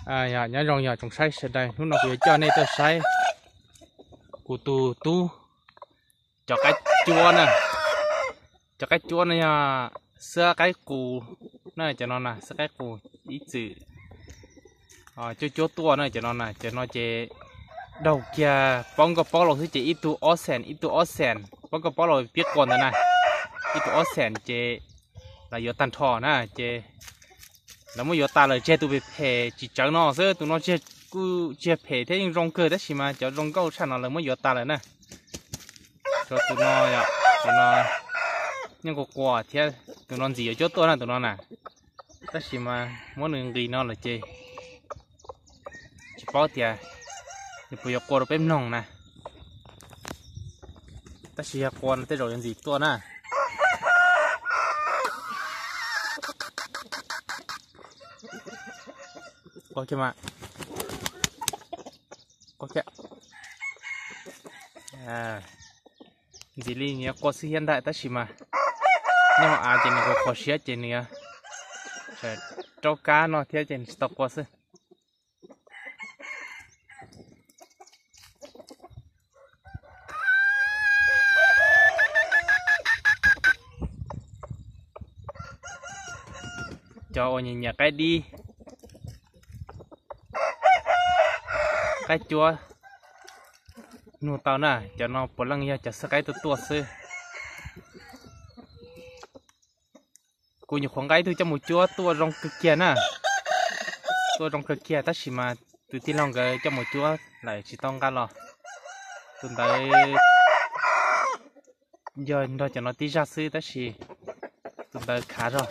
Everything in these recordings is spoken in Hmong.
Nyob zoo yog tsoom saib sawv daws, hnub no kuv yuav coj nej tuaj saib kuv tus tub cov qaib cuab na. Cov qaib cuab no yog xwb qaib qus na, cov no na xwb qaib qus ib txwm cuab cuab tuaj na. Cov no na, cov no ces daug kiag paub nkauj paub laus xwb ces ib tug ob xees ib tug ob xees, paub nkauj paub laus pib quas ntawd na, ib tug ob xees ces lawv yuav tag nrho na ces lawv muab yuav tas lawm tseg tus phem phem tsis tsawv no xwb. Tus no kuj tsis phem thiab, yeej zoo kawg tab sis mas cov zoo nkauj tshaj no lawv muab yuav tas lawm na. Tshuav tus no, tus no yeej quas quas thiab, tus no ntxim yuav cuab tuaj na tus no na, tab sis mas muab nws nqis no lawm ces tsis paub tias nws puas yuav qua rau peb mloog na. Tab sis yog qua no tej zaum yuav ntxim tuaj na. Ntxim li nws yuav qua xwb thiab ntag tab sis mas nyob hauv av ces nws kho kho siab ces nws yuav raub kab no thiab ces nws tsis tau qua xwb. Cov uas nyiam nyiam qaib dib, qaib cuab nug tau na, cov no puav leej yog cov xwb qaib tuaj tuaj xwb. Kuv nyuam qhuav nqa ib tug coj mus cuab tuaj zoo kawg kiag na, tuaj zoo kawg kiag tab sis mas tus tij laug nkawd coj mus cuab lawm tsis tau nqa los. Tus ntawd yog nrog cov no tib zaj xwb tab sis tus ntawd khav zog.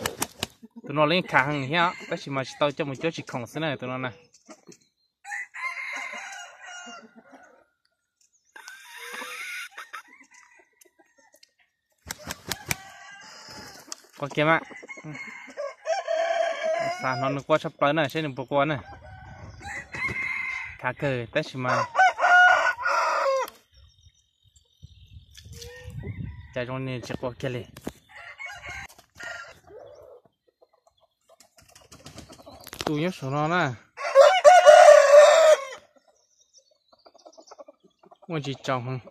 Tus no los yeej khav heev thiab tab sis mas tsis tau coj mus cuab tsis khoom xwb na tus no na. Qua kiag mas, xav hnov nws qua tshaj plaws na, saib nws puas qua na. Khav kawg tab sis mas cas zoo li tsis qua kiag li. Tus nyob saum no na, muaj tsis tsaus heev.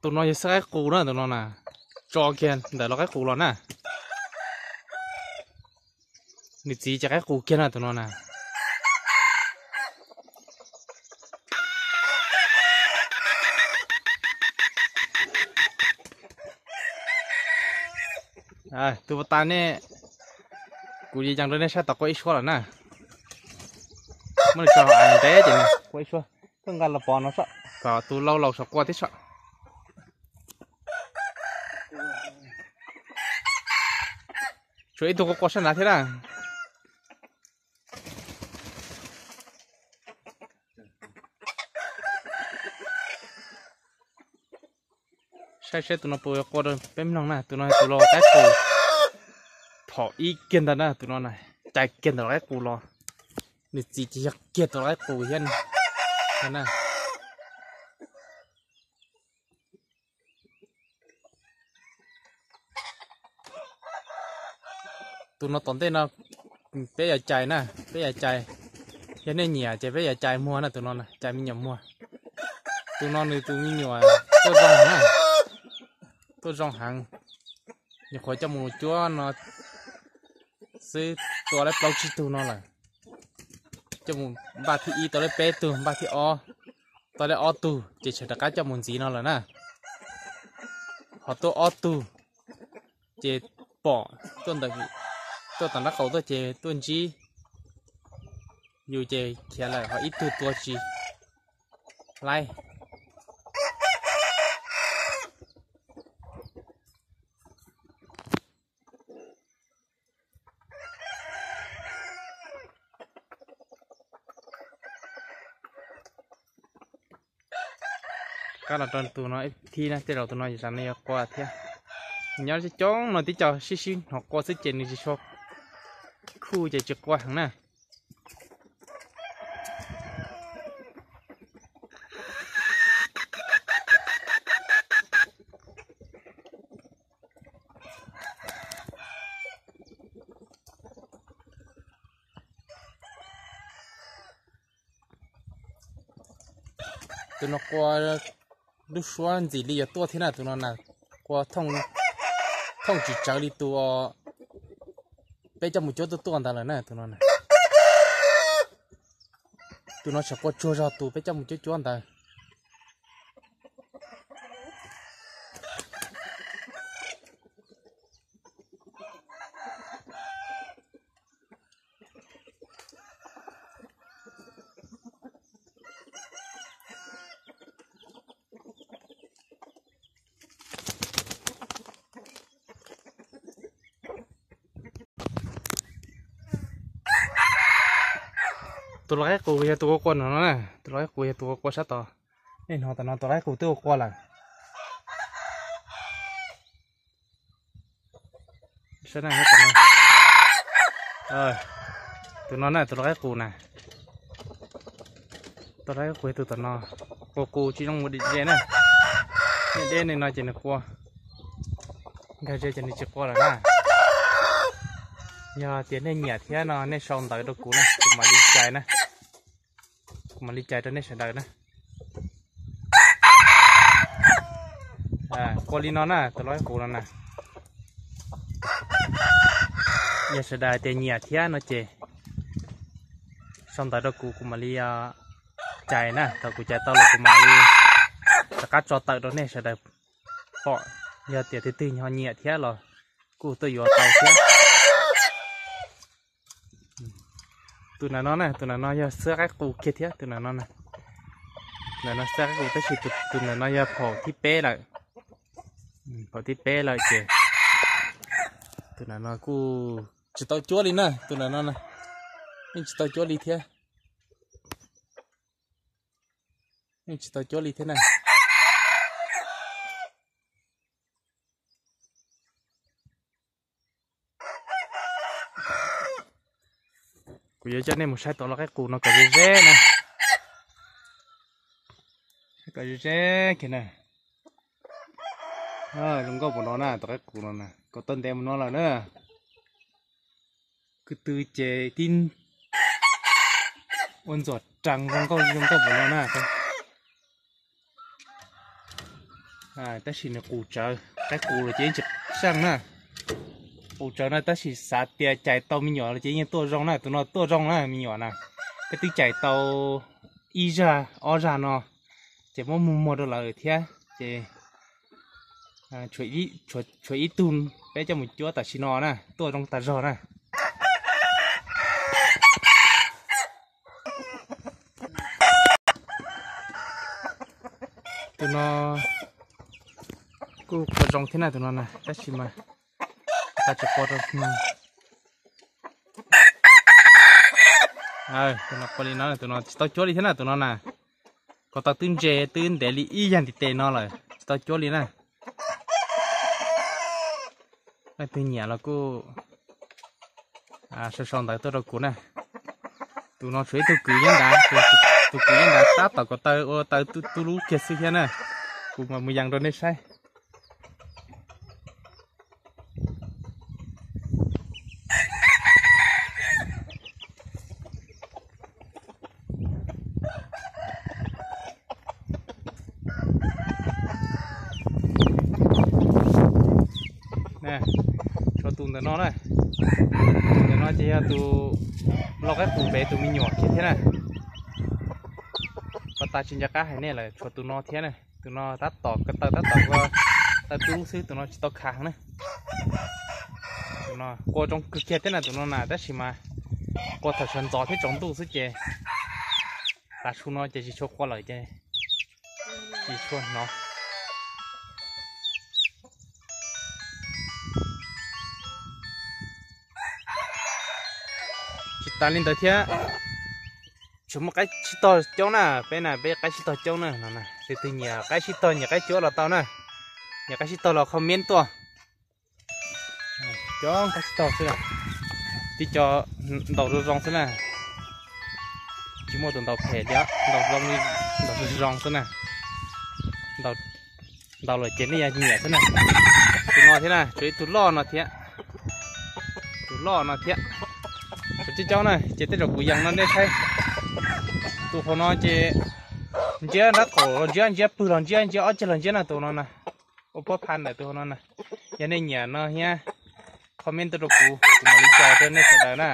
Tus no yog xwb qaib qus na, tus no na, tso kiag ntawm lub qaib qus los na. Nws txiv ces qaib qus kiag na tus no na. Tus pas tas ne, kuv yees rau nej saib tau qua ib suab lawm na. Muab nws tso av ntev ces nws qua ib suab, koj nqa los pov no saib kom tus lau laus saum qua thiab saib. Tshuav ib tug qua qua sab nrad thiab na. Saib saib tus no puas qua rau peb mloog na, tus no tus lau qaib qus phom ib kiag ntawd na, tus no na, cais kiag ntawm lau qaib qus los. Nws txiv ces yog kiag tus lau qaib qus thiab na. Tus no tom ntej no peb yuav cais na, peb yuav cais. Yog nej nyiam ces peb yuav cais muag na, tus no na, cais me nyuam muag. Tus no nws tus me nyuam tuaj zoo na, tuaj zoo heev. Nyuam qhuav coj mus cuab no xwb tua lawm plaub tsib tug no lawm. Coj mus npaj thib ib tau lawm peb tug, npaj thib ob tau lawm ob tug ces tsam rov qab coj mus ntxiv no lawm na. Ho tuaj ob tug ces pom tuaj ntawm, tuaj tom nraub qaum tuaj ces tuaj ntsib yus ces khiav lawm, ho ib tug tua tsis laib. Kab los rau tus no ib thib na, tej zaum tus no yog tsam no yuav qua thiab. Nyob coob no tib co sib sib hnov qua xwb ces nws tsis tshua khuj ces tsis qua heev na. Tus no qua lub suab ntxim li yuav tuaj thiab na, tus no na, qua thooj tsis tsawv li tus peb coj mus cuab tuaj tuaj ntawd lawm na, tus no na. Tus no tseem qua tsuag zog tus peb coj mus cuab cuab ntawd. Tus lau qaib qus yog tus qua qua no na, tus lau qaib qus yog tus qua qua sab tod. Nej hnov tam no tus lau qaib qus twb ua qua lawm. Tus no na, tus lau qaib qus na. Tus lau qaib qus tus tom no, qua qus tsis zoo mus ze na. Nej deb li no ces nws qua, nkag ze ces nws tsis qua lawm na. Yog tias nej nyiam thiab no nej sau ntawv rau kuv na, kuv mam li cais na. Kuv mam li cais rau nej sawv daws na. Qua li no na, tus lau qaib qus no na. Yog sawv daws tias nyiam thiab no ces sau ntawv rau kuv, kuv mam li cais na. Thaum kuv cais tau los kuv mam li rov qab tso tawm rau nej sawv daws pom. Yog tias tus twg ho nyiam thiab los kuj tuaj yuav tau thiab. Tus ntawm no na, tus ntawm no yog xwb qaib qus kiag thiab, tus ntawm no na. Ntawm no xwb qaib qus tab sis tus ntawm no yog phaum thib peb lawm. Phaum thib peb lawm ces tus ntawm no kuj tsis tau cuab li na, tus ntawm no na. Yeej tsis tau cuab li thiab. Yeej tsis tau cuab li thiab na. Kuv yuav coj nej mus saib tus lau qaib qus no kom ze ze na. Saib kom ze ze kiag na. Zoo nkauj puas no na, tus qaib qus no na, kom tau ntev mus no lawm na. Kwv tw ces tib ua ntxuam rees zoo nkauj zoo nkauj puas no na. Tab sis nws qus tsawv, qaib qus los ces yeej tsis seej na. Qus tsawv na tab sis xav tias cais tau me nyuam los ces yeej tuaj zoo na, tus no tuaj zoo na me nyuam na. Peb twb cais tau ib zag ob zag no ces muab muag muag rau lawm thiab ces tshuav ib tug peb coj mus cuab tam sim no na tuaj zoo tas zog na. Tus no kuj qua zoo thiab na tus no na tab sis mas tsis qua rau. Tus no qua li no, tus no tsis tau cuab li thiab na tus no na. Ko taw twb ntse twb ntev li ib yam ntiv tes no lawm tsis tau cuab li na. Leej twg nyiam los kuj sau sau ntawv tuaj rau kuv na. Tus no tshuav ib tug kwv nyob nrad, tus kwv nyob nrad tab tom ko taw ua taw tu lub kiag xwb thiab na. Kuv mam mus yees rau nej saib. Tshuav tus ntawm no na, tus ntawm no ces yog tus lau qaib qus pem tus me nyuam kiag thiab na. Ko taw tsis nco qab hais nej lawm tshuav tus no thiab na, tus no tab tom ko taw tab tom ua taw tu lub xwb, tus no tsis tau khav heev na. Tus no qua zoo kawg kiag thiab na tus no na tab sis mas qua thaum sawv ntxov thiab tsaus ntuj xwb ces tav su no ces tsis tshua qua lawm ces tsis tshua hnov. Tsis tas li ntawd thiab, tseem muaj qaib sib tog coob na, peb na peb qaib sib tog coob na no. Leej twg nyiam qaib sib tog nyiam qaib cuab los tau na, nyiam qaib sib tog los comment tuaj. Coob qaib sib tog xwb, tib co ntaus zoo zoo xwb na. Tsis muaj tus ntaus phem li, ntaus zoo li, ntaus zoo zoo xwb na. Ntaus lawm ces nej yog nyiam xwb na. Tus no thiab na, tshuav ib tug loj no thiab. Tus loj no thiab. Tshuav coob coob na ces tej zaum kuv yees no nej saib. Tus hauv no ces Ntsiab nrab qaum los ntsiab, ntsiab pwg los ntsiab, ntsiab ob ceg los ntsiab na tus no na. Ua pob pha ntawm tus no na. Yog nej nyiam no thiab, comment tuaj rau kuv, kuv mam li tso rau nej sawv daws na.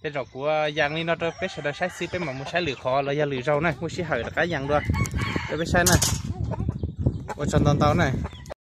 Tej zaum kuv yees li no rau peb sawv daws saib xwb, peb mam mus saib lwm qhov los yog lwm zaug na, muaj sij hawm rov qab yees dua rau peb saib na. Ua tsaug ntau ntau na.